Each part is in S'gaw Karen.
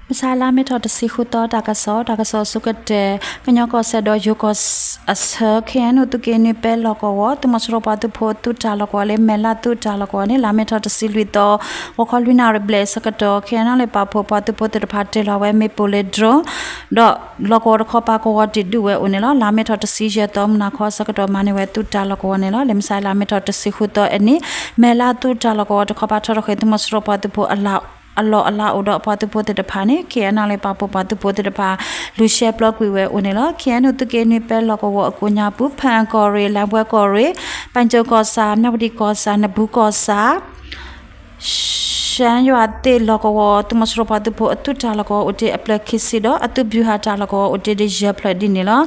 မုၢ်ဆါလါမ့ၤထီၣ်တဆံဃုသီ တၢ်ကစီၣ်, တၢ်ကစီၣ်အဆိကတၢၢ်, ကညီကီၢ်စဲၣ်ဒီးယိၤကီၢ်အဆၢ ခ့ၣ်အဲၣ်ယူၣ် သုးက့နွံပဲလီၢ်ကဝီၤ သုးမီၤစိရိၤပှၤသုးဖိအသုးတၢ်လီၢ်ကဝီၤလၢ မဲၢ်လးသုးတၢ်လီၢ်ကဝီၤန့ၣ် လါမ့ၤထီၣ်တဆံလွံၢ်သီ ဂီၤခီလွံၢ်နၣ်ရံၣ်ဘျဲၣ်အဆၢကတီၢ် ခ့ၣ်အဲၣ်ယူၣ်ပာ်ဖှိၣ်ပှၤသုးဖိသ့ၣ်တဖၣ်တ့ၢ်လီၤဝဲမ့ၣ်ပိၢ်လၢ drone ဒီးလီၢ်ကဝီၤတခီပၤကဝီၤတံာ်ဒုးဝဲအိၣ်န့ၣ်လီၤ. လါမ့ၤထီၣ်တဆံယဲၢ်သီ မုၢ်နၤခီအဆၢကတီၢ် မၤန့ၢ်ဝဲသုးတၢ်လီၢ်ကဝီၤန့ၣ်လီၤ. လၢမုၢ်ဆါလါမ့ၤထီၣ်တဆံဃုသီအနံၤ မဲၢ်လးသုးတၢ်လီၢ်ကဝီၤတခီပၤထီထီၣ်ဃ့ၢ် သုးမီၤစိရိၤပှၤသုးဖိ အလီၢ်အလၤအိၣ်ဒီးပှၤသုးဖိသ့ၣ်တဖၣ်န့ၣ် ခ့ၣ်အဲၣ်ယူၣ်ပာ်ဖှိၣ်ပှၤသုးဖိသ့ၣ်တဖၣ် လူၤရှဲပျီကွံာ်ဝဲအိၣ်န့ၣ်လီၤ. ခ့ၣ်အဲၣ်ယူၣ် သုးက့နွံပဲလီၢ်ကဝီၤအကိးညါပူၤ ဖၣ်အၣ်ကီၢ်ရ့ၣ်, လၢၣ်ဘှဲကီၢ်ရ့ၣ်, ပၣ်ကၠိၣ်ကီၢ်ဆၣ်, မၠၣ်ဝတံၣ်ကီၢ်ဆၣ်, နဘူးကီၢ်ဆၣ် ရှမ်းယွၤသ့ၣ်လီၢ်ကဝီၤ သုးမီၤစိရိၤပှၤသုးဖိအသုးတၢ်လီၢ်ကဝီၤအိၣ်တ့ၢ်အဖျၢၣ်ခံဆံဒီး အသုးဗျူဟာတၢ်လီၢ်ကဝီၤအိၣ်တ့ၢ်ဒ်ယဲၢ်ဖျၢၣ်ဒ်န့ၣ်လီၤ.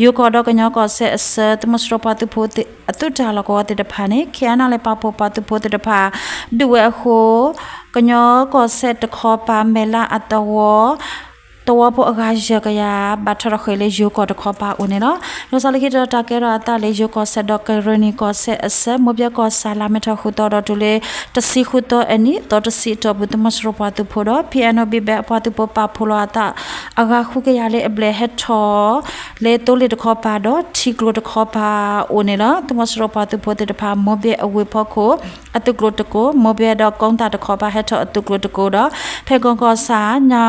ယိၤကီၢ်ဒီးကညီကီၢ်စဲၣ်အဆၢ သုးမီၤစိရိၤပှၤသုးဖိအသုးတၢ်လီၢ်ကဝီၤသ့ၣ်တဖၣ်န့ၣ် ခ့ၣ်အဲၣ်ယူၣ်ပာ်ဖှိၣ်ပှၤသုးဖိသ့ၣ်တဖၣ် ဒုးဝဲအဃိ ကညီကီၢ်စဲၣ်တခီပၤ မဲၢ်လးအသဝီ သဝီဖိအဂၤယဲၢ်ကယၤ ဘၣ်ထီထီၣ်ဃ့ၢ်လၢယိၤကီၢ်တခီပၤအိၣ်န့ၣ်လီၤ. လီၤဆီလၢခံတတီၤ တၢ်ကဲထီၣ်အသးလၢယိၤကီၢ်စဲၣ်ဒီးကရ့ၣ်နံၣ်ကီၢ်စဲၣ်အဆၢ မိၢ်ဘဲကီၢ်ဆၣ် လါမ့ၤထီၣ်ဃုသီဒီးတုၤလၢ တဆံဃုသီအနံၤ သီတဆံအတီၢ်ပူၤ သုးမီၤစိရိၤပှၤသုးဖိဒီး ဖံအဲၣ်ယူၣ်ဘံၣ်ဘဲအပှၤသုးဖိပာ်ဖှိၣ်လီၤအသး အဂၤဃုကယၤလၢအဘျဲၣ်ဟဲထီၣ် လၢသိလ့ၣ်တခီပၤဒီးထံကျိတခီပၤအိၣ်န့ၣ်လီၤ. သုးမီၤစိရိၤပှၤသုးဖိသ့ၣ်တဖၣ် မိၢ်ဘဲအဝ့ၢ်ဖီခိၣ် အသုးကျိၤတကိး, မိၢ်ဘဲဒီးကိးသၣ်တခီပၤ ဟဲထီၣ်အသုးကျိၤတကိးဒီး ဖဲကီၢ်ကီၢ်ဆၣ် ညၣ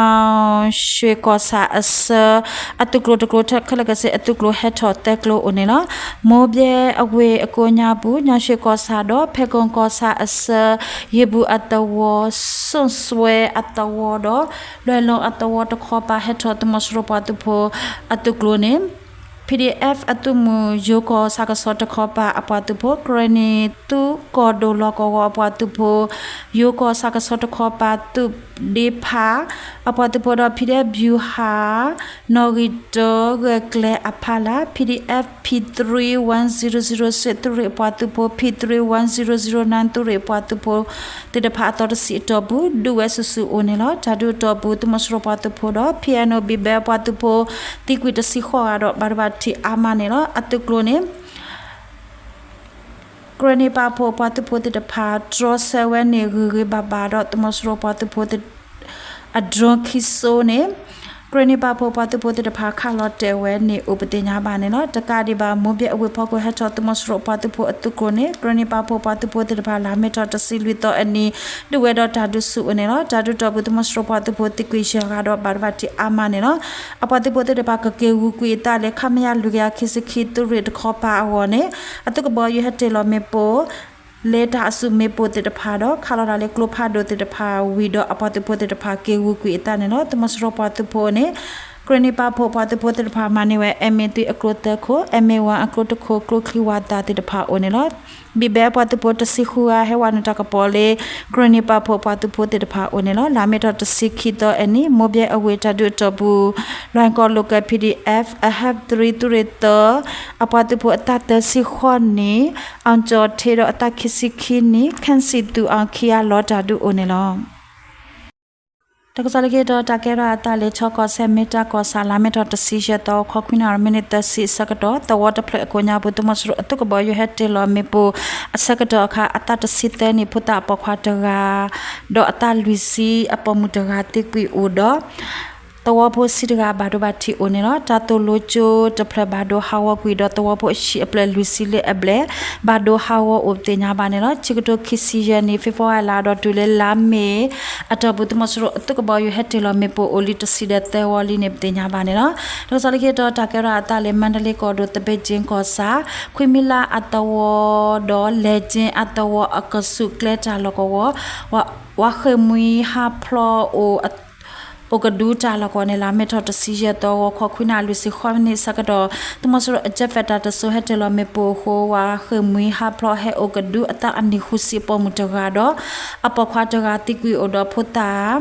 ်ရွှ့ၣ်ကီၢ်ဆၣ်အဆၢ အသုးကျိၤတကျိၤ ခဲလၢာ်ခဲဆ့ အသုးကျိၤဟဲထီၣ်သၢကျိၤအိၣ်န့ၣ်လီၤ. မိၢ်ဘဲအဝ့ၢ်အကိးညါပူၤ ညၣ်ရွှ့ၣ်ကီၢ်ဆၣ်ဒီး ဖဲကီၢ်ကီၢ်ဆၣ်အဆၢ ယ့ၣ်ဘူၣ်အသဝီ စွန့်စွဲအသဝီဒီး လွဲၢ်လီၤအသဝီတခီပၤ ဟဲထီၣ်သုးမီၤစိရိၤပှၤသုးဖိအသုးကျိၤန့ၣ် PDF အသုးမုၢ် ယိၤကီၢ်ဆၣ်ကဆီတခီပၤအပှၤသုးဖိ, ကရ့ၣ်နံၣ်သုးကီၢ်ဒိၣ်လီၢ်ကဝီၤအပှၤသုးဖိ, ယိၤကီၢ်ဆၣ်ကဆီတခီပၤသုးဒ့ဖး အပှၤသုးဖိဒီး ဖံဒဲဗျူဟာ နီၣ်ဂံၢ်တၢ ဂဲၤကျဲအဖီလာ် PDF P three one zero zero six သုးရ့ၣ်အပှၤသုးဖိ, P three one zero zero nine သုးရ့ၣ်အပှၤသုးဖိသ့ၣ်တဖၣ် အသီတဆံအတီၢ်ပူၤ ဒုးဝဲစုာ်စုာ်အိၣ်န့ၣ်လီၤ. တၢ်ဒုးအတီၢ်ပူၤ သုးမီၤစိရိၤပှၤသုးဖိဒီး ဖံအဲၣ်ယူၣ်ဘံၣ်ဘဲအပှၤသုးဖိ သံကွံာ်တဆံဃိးဂၤဒီး ဘၣ်ဒိဘၣ်ထံးအါမးန့ၣ်လီၤ. အသုးကျိၤန့ၣ် ကရ့ၣ်နံၣ်ပာ်ဖှိၣ်ပှၤသုးဖိသ့ၣ်တဖၣ် တြီဆၢဝဲန့ၣ် ဂ့ၤဂ့ၤဘၣ်ဘၣ်ဒီး သုးမီၤစိရိၤပှၤသုးဖိ အ drone ခံစိန့ၣ် ကရ့ၣ်နံၣ်ပာ်ဖှိၣ်ပှၤသုးဖိသ့ၣ်တဖၣ် ခးလီၤတဲာ်ဝဲန့ၣ် အိၣ်ပသ့ၣ်ညါဘၣ်န့ၣ်လီၤ. တကးဒံးဘၣ် မိၢ်ဘဲအဝ့ၢ်ဖီခိၣ် ဟဲထီၣ်သုးမီၤစိရိၤပှၤသုးဖိအသုးကျိၤန့ၣ် ကရ့ၣ်နံၣ်ပာ်ဖှိၣ်ပှၤသုးဖိသ့ၣ်တဖၣ် လါမ့ၤထီၣ်တဆံလွံၢ်သီအနံၤ ဒုးဝဲဒီးတၢ်ဒုးဆူၣ်အိၣ်န့ၣ်လီၤ. တၢ်ဒုးတီၢ်ပူၤ သုးမီၤစိရိၤပှၤသုးဖိသံကွံာ်ယဲၢ်ဂၤဒီး ဘၣ်ဒိဘၣ်ထံးအါမးန့ၣ်လီၤ. အပှၤသုးဖိသ့ၣ်တဖၣ် ကက့ၤဂုာ်ကွံာ်အသးလၢ ခမရ လွံၢ်ကယၤခံဆံခံ သုးရ့ၣ်တခီပၤအဂီၢ်န့ၣ် အသုးကဘီယူၤဟဲတ့ၢ်လီၤမ့ၣ်ပိၢ် လၢတၢ်အစုမ့ၣ်ပိၢ်သ့ၣ်တဖၣ်ဒီး ခးလီၤတၢ်လၢကျိဖးဒိၣ်သ့ၣ်တဖၣ်ဝံၤဒီး အပှၤသုးဖိသ့ၣ်တဖၣ် က့ၤဂုာ်ကွံာ်အသးန့ၣ်လီၤ. သုးမီၤစိရိၤပှၤသုးဖိန့ၣ် ကရ့ၣ်နံၣ်ပာ်ဖှိၣ်ပှၤသုးဖိသ့ၣ်တဖၣ် မၤန့ၢ်ဝဲ MA three အကျိတၢခိၣ်, MA one အကျိတခိၣ်, ကျိချံဝၣ်သၣ်သ့ၣ်တဖၣ်အိၣ်န့ၣ်လီၤ. ဘံၣ်ဘဲအပှၤသုးဖိတဆံဃုဂၤ ဟဲဝဲနုာ်တၢ်ကပီၤလၢ ကရ့ၣ်နံၣ်ပာ်ဖှိၣ်ပှၤသုးဖိသ့ၣ်တဖၣ်အိၣ်န့ၣ်လီၤ. လါမ့ၤထီၣ်တဆံခံသီအနံၤ မိၢ်ဘဲအဝ့ၢ်တၢ်ဒုးအတီၢ်ပူၤ လွဲၢ်ကီၢ် Local PDF အ Half Three သုးရ့ၣ်သၢ အပှၤသုးဖိအသးသၢဆံဃိးနံၣ် အောင်ကျော်ဌေး ဒီးအသးခံဆံခံနံၣ် ခန့်စံသူအောင် ခံဂၤလီၤတၢ်ဒုးအိၣ်န့ၣ်လီၤ. တၢ်ကစီၣ်လၢခံတတီၤ တၢ်ကဲထီၣ်အသးလၢ ချီကီၢ်စဲၣ် မ့ၢ်တၢ်ကီၢ်ဆၣ် လါမ့ၤထီၣ်တဆံယဲၢ်သီ ဂီၤခီခွံနၣ်ရံၣ် မံးနံးသၢဆံအဆၢကတီၢ် သဝီတဖျၢၣ်အကိးညါပူၤ သုးမီၤစိရိၤအသုးကဘီယူၤဟဲတ့ၢ်လီၤမ့ၣ်ပိၢ်အဆၢကတီၢ်အခါ အသးတဆံသၢနံၣ်ဖိသၣ်အပိာ်ခွါတဂၤ ဒီးအသးလွံၢ်ဆံအပိာ်မုၣ်တဂၤသံကွံာ်အိၣ်ဒီး သဝီဖိဆံတဂၤဘၣ်ဒိဘၣ်ထံးအိၣ်န့ၣ်လီၤ. တၢ်သိၣ်လိကၠိတဖျၢၣ်ဘၣ်ဒိဟးဂီၤကွံာ်ဒီး သဝီဖိအဟံၣ်အဖျၢၣ်လွံၢ်ဆံလၢအဘျဲၣ် ဘၣ်ဒိဟးဂီၤအိၣ်သ့ၣ်ညါဘၣ်န့ၣ်လီၤ. ခံကထိခံဆံယဲၢ်နံၣ် ဖေဖော်ဝါရီလါဒီးတုၤလၢလါမ့ၤအတီၢ်ပူၤ သုးမီၤစိရိၤအသုးကဘီယူၤဟဲတ့ၢ်လီၤမ့ၣ်ပိၢ်အိၣ်လံတဆံဒီးသၢဝီလံန့ၣ် ပသ့ၣ်ညါဘၣ်န့ၣ်လီၤ. တၢ်ကစီၣ်လၢခံတတီၤ တၢ်ကဲထီၣ်အသးလၢ မါတလ့ကီၢ်ဒိၣ် သဘ့ၣ်ကၠ့ကီၢ်ဆၣ် ခွံမံလါအသဝီဒီး လဲၤကၠ့အသဝီအကဆူးကျဲတၢ်လီၢ်ကဝီၤ ဝၤဃ့ၢ်မှံဟးဖျိးအိၣ် အိၣ်ကဒုတၢ်လီၢ်ကဝီၤန့ၣ် လါမ့ၤထီၣ်တဆံယဲၢ်သီ ဂီၤခီခွံနၣ်ရံၣ်လွံၢ်ဆံဃိးမံးနံးအဆၢကတီၢ် သုးမီၤစိရိၤအ jet fighter တစိၤဟဲတ့ၢ်လီၤမ့ၣ်ပိၢ်အဃိ ဝၤဃ့ၢ်မှံဟးဖျိးဟဲအိၣ်ကဒုအသးအနံၣ်ဃုဆံအပိာ်မုၣ်တဂၤဒီး အပိာ်ခွါတဂၤသံကွံာ်အိၣ်ဒီးဖိသၣ်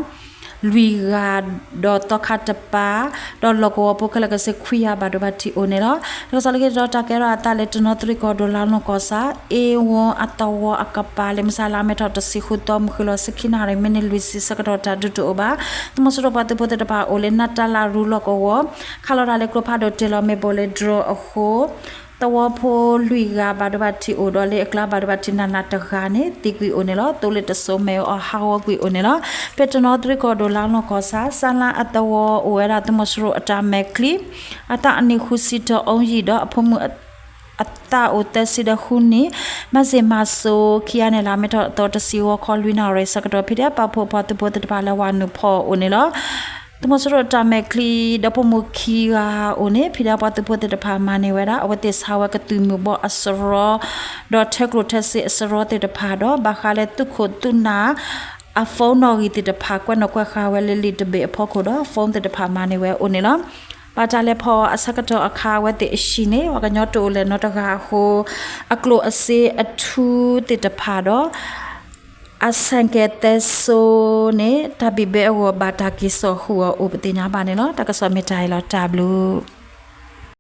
လွံၢ်ဂၤဒီးသီခါတပၤ ဒီးလီၢ်ကဝီၤဖိခဲလၢာ်ခဲဆ့ခွံဂၤဘၣ်ဒိဘၣ်ထံးအိၣ်န့ၣ်လီၤ. တၢ်ကစီၣ်လၢခံတတီၤ တၢ်ကဲထီၣ်အသးလၢတနီသရံၣ်ကီၢ်ဒိၣ် လါလီၢ်ကီၢ်ဆၣ် အ့ဝီအသဝီအကပၤ လၢမုၢ်ဆါလါမ့ၤထီၣ်တဆံဃုသီ မုၢ်ဃုာ်လီၤဆံခံနၣ်ရံၣ် မံးနံးလွံၢ်ဆံဆၢကတီၢ် တၢ်ဒုးတအိၣ်ဘၣ်. သုးမီၤစိရိၤပှၤသုးဖိသ့ၣ်တဖၣ်အိၣ်လၢ နးတၢ်လၢ်ရူလီၢ်ကဝီၤ ခးလီၤတၢ်လၢကျိဖးဒိၣ်တ့ၢ်လီၤမ့ၣ်ပိၢ်လၢ drone အဃိ သဝီဖိလွံၢ်ဂၤဘၣ်ဒိဘၣ်ထံးအိၣ်ဒီးလၢအကျါဘၣ်ဒိဘၣ်ထံးနးနးတဂၤန့ၣ် သံကွံာ်အိၣ်န့ၣ်လီၤ. သိလ့ၣ်တစိၤမ့ၣ်အူအီၣ်ဟးဂီၤကွံာ်အိၣ်န့ၣ်လီၤ. ပဲတနီသရံၣ်ကီၢ်ဒိၣ်လါလီၢ်ကီၢ်ဆၣ် စါလါအသဝီအိၣ်ဝဲဒၣ်သုးမီၤစိရိၤအတၢ်မဲာ်ချံ အသးအနံၣ်ဃုဆံတၢအီယံာ်ဒီးအဖိမုၣ် အသးအိၣ်သၢဆံဒီးဃုနံၣ် မၤစ့ၢ်မၤစိခံဂၤန့ၣ် လါမ့ၤထီၣ်သီတဆံဂီၤခီလွံၢ်နၣ်ရံၣ်ဆၢကတီၢ် ဖံးဒဲးပာ်ဖှိၣ်ပှၤသုးဖိသ့ၣ်တဖၣ်လၢဝၤနုာ်ဖီၣ်အိၣ်န့ၣ်လီၤ. သုးမီၤစိရိၤတၢ်မဲာ်ချံဒီးဖိမုၣ်ခံဂၤအိၣ်န့ၣ် ဖံးဒဲးပှၤသုးဖိသ့ၣ်တဖၣ်မၤန့ၢ်ဝဲဒၣ် အဝဲသ့ၣ်ဆါဝဲကသူၣ်မုၢ်ဘီအစရီ ဒီးထၢကျိၣ်ထၢစ့အစရီသ့ၣ်တဖၣ်ဒီး ဘၣ်ဃးလၢသုးခိၣ်သုးနၢ် အ phone နီၣ်ဂံၢ်သ့ၣ်တဖၣ် ကွဲးနီၣ်ကွဲးဃာ်ဝဲလၢလံာ်တဘ့ၣ်အဖီခိၣ်ဒီး phone သ့ၣ်တဖၣ်မၤန့ၢ်ဝဲအိၣ်န့ၣ်လီၤ. ဘၣ်တၢ်လဲၤဖီၣ်အဆၢကတီၢ်အခါ အဝဲသ့ၣ်အဟံၣ်န့ၣ် ပှၤကညီတအိၣ်လၢၤနီတဂၤအဃိ အကျိၣ်အစ့အထူသ့ၣ်တဖၣ်ဒီး အဆဲးကဲးသဲစိန့ၣ် တၢ်ဘံၣ်ဘဲအဂီၢ်ဘၣ်တၢ်က့ၤစိာ်ဃုာ်အီၤအိၣ်ပသ့ၣ်ညါဘၣ်န့ၣ်လီၤ. တၢ်ကစီၣ်မ့ၢ်တၢ်အံၤလီၤ. တၢ်ဘျုး